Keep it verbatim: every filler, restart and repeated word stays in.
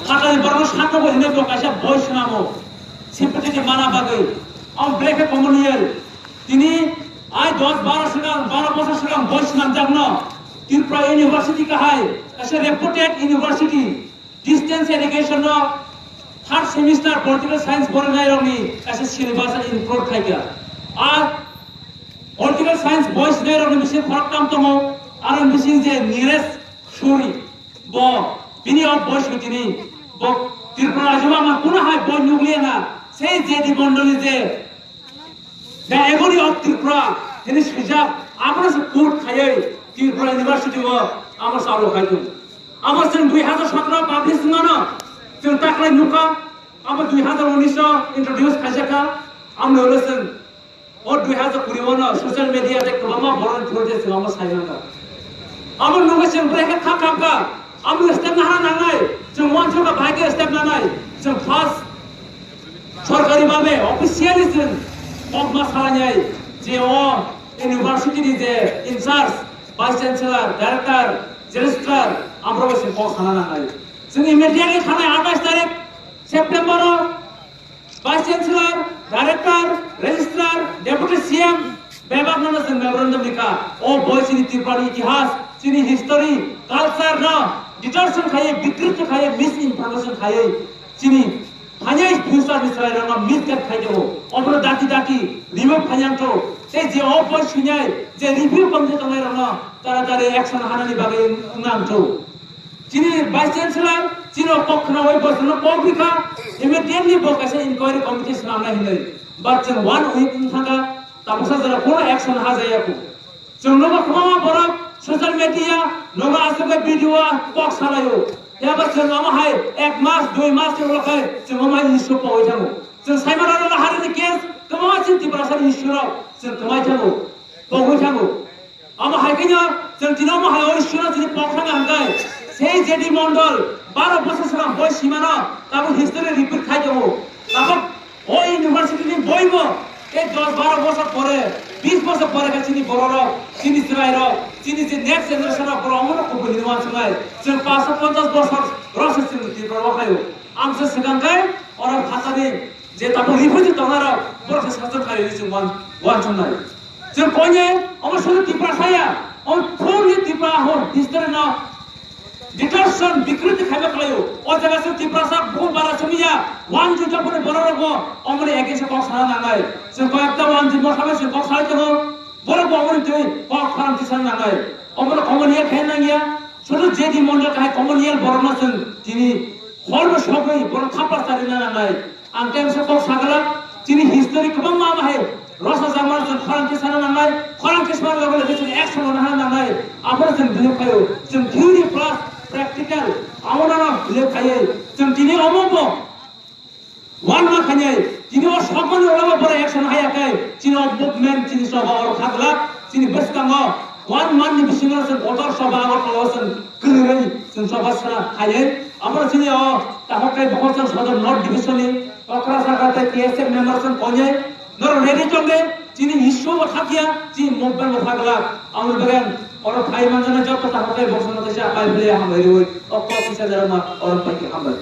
Sakani borokno sakno bo hinwi bo kaisa boi swnamo. Sympathy ni mana bagwi. Ang black communal. Tini ai dos baro swkang, baro bosor swkang boi swnamjakno Tripura University kahai, kaisa reputed university. Distance education no third semester political science boronai rokni kaisa syllabus include khaikha. Ar political science boi swnai rokni bising khoroktham tongo, aro bising je Nilesh Suri, bo bini o boi sutini, bo Tripura rajyo ma kunu hai boi nukliya na, sei J D Mondol ni je The Agony of Tripura, hini swijak, abono se quote khaiwi Tripura University o abo salo khai tongo. Abo chwng dui hazar sotro publish wngmano, chwng taklai nukha, abo dui hazar unis o introduce khaijakha, amoni ulo chwng o dui hazar kuri o no social media tei kwbangma borokni through tei chwng abo sai mangkha. Abo nugwi chwng bwrwi khe kha kha kha. Abo step nahana nangnai. Chwng uansukha bahai khe step nanai. Chwng first sorkari babe officially chwng kok ma salainai je o university ni je in charge, vice chancellor, director, registrar, amrogo chwng kok sana nangnai. Chwng immediately thanai atais tarik September o Vice Chancellor, Director, Registrar, Deputy C M, bebak no chwng memorandum likha. O boi chini Tripura ni itihas, chini history, culture no distortion khaiwi, bikrit khaiwi, misinformation khaiwi, chini phainai future ni chwrai rok no misguide khai jago. Obono dati dati remove khainang tho. Tei je o boi swinai, je review committee tongnai rok no taratari action hanani bagwi wngnang tho. Chini Vice Chancellor, chini o kok khna oi bosongno kok rikha, immediately bo kaisa inquiry committee swnamnai hinwi. But chwng one week wng thangkha, tabuksa jora kono action hajaya kho. Chwng nogo kwbangma borok social media, nogo aswk bai video o kok salaio. Phiya ba chwng omo hai ek mas, dui mas ni ulo khai chwng omo hai issue pogwi thango. Chwng saimano oro harini case, kwbangma chini Tiprasa ni issue rok chwng kwmai thango, pogwi thango. Amo hai khe no chwng tini omo hai o issue no chini pok thangna hwnkhe sei J D Mondol baro bosor swkang boi simano tabuk history repeat khai tongo. Tabuk o university ni boi bo tei dos baro bosor pore, bis bosor pore khe chini borok rok, chini chwrai rok, chini je next generation rok borok omo no kubui hinwi uansuknai. Chwng paanch sho ponchas bosor rok se chwng Tripura o khaio. Ang se swkang khe oro phatani je tabuk refugee tongnai rok borok se sasak khaio hinwi chwng uan-, uansuknai. Chwng koine omo suru Tiprasa ya, omo fully Tripura ho history no distortion, bikriti khaiba khlaio. O jaga se Tiprasa bukhuk bara chumya, one juta pore borok rogo omoni against kok sana nangnai. Chwng koyekta one juta motha bai chwng kok salai tongo. Borok bo omoni twi kok khorang tisana nangnai. Omono common year khe nangya. Suru J D Mondol kahai common year borok no chwng tini hor no sogwi borok thapar charina nangnai. Ang khe misa kok sagala, chini history kwbangma bahai rosa jagmano chwng khorang khe sana nangnai, khorang khe sana loge loge chwng action lana hana nangnai. Aphano chwng believe khaio, chwng theory plus practical, amo nano believe khaiwi chwng tini omo bo one ma khainai, tini o sokmani oro bo borok action haya khe, chini o movement, chini soba oro kha glak, chini bwskango one month ni bisingo chwng kotor soba oro chwng kwrwirwi chwng soba sana khaiwi. Abo chini o tahok kai bokhorok chwng Sodor North Division ni Kokrajhar tei K S F member chwng konyai. Norok ready chong de, chini issue bo thakya, chini movement bo thakla. Amoni bagwi ang oro phai manjana joto tahok kai bokhorok no kaisa pai philai hambai rwi. O kok kisa jara ma oro pai khe hambai.